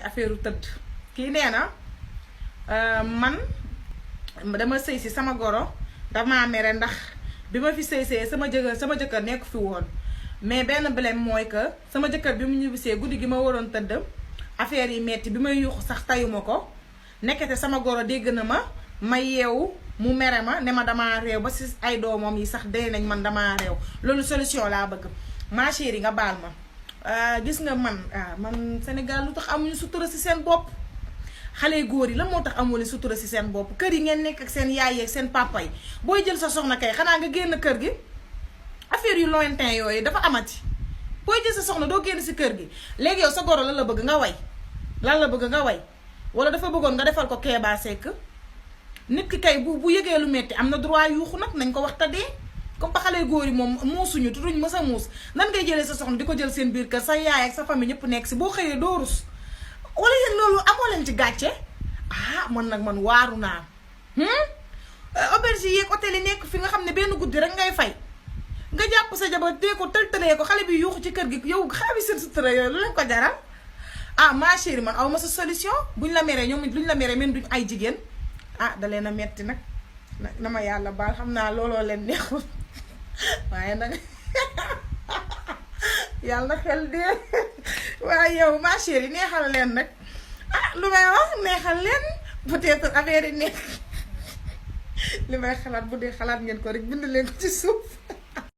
affaire tëdd kii nee na man dama sëy si sama goro dama mere ndax bi ma fi sëy sama jëkkër nekk fi woon mais benn problème mooy que sama jëkkër bi mu ñibbisee guddi gi ma waroon tëdd affaire yi metti bi may yuuxu sax tayuma ko nekkete sama goro dégg na ma yeewu mu mere ma ne ma damaa réew ba si ay doomam yi sax dee nañ man damaa réew loolu solution laa bëgg ma chérie nga baal ma gis nga man Sénégal lu tax amuñu sutura si seen bopp xale góor yi la moo tax amoo leen sutura si seen bopp kër yi ngeen nekk ak seen yaay ak seen papa yi booy jël sa soxna kay xanaa nga génn kër gi affaire yu lointain yooyu dafa amati booy jël sa soxna doo génn si kër gi léegi yow sa goro lan la bëgg nga way lan la bëgg nga way wala dafa bëggoon nga defal ko Kéba Seck nit ki kay bu yëgee lu metti am na droit yuuxu nag nañ ko wax tadee comme ba xale góor yi moom muusuñu te duñ mës a muus nan ngay jëlee sa soxna di ko jël seen biir kër sa yaay ak sa famille ñëpp nekk si boo xëyee doo rus wala yéen loolu amoo leen ci gàcce man waaru naa auberge yeeg hôtel yi nekk fi nga xam ne benn guddi rek ngay fay nga jàpp sa jabar dee ko tëltëlee ko xale bi yuuxu ci kër gi yow xale bi seen sutura yooyu lu leen ko jaral ma chérie man aw ma sa solution buñ la meree ñoom luñ la meree même duñ ay jigéen da leen a metti nag na ma yàlla baal xam naa looloo leen neexul waaye nag yàlla na xel dee waaye yow ma chérie neexal leen nag lu may wax neexal leen peut-être affaire yi neex li may xalaat bu dee xalaat ngeen ko rek bind leen ko ci suuf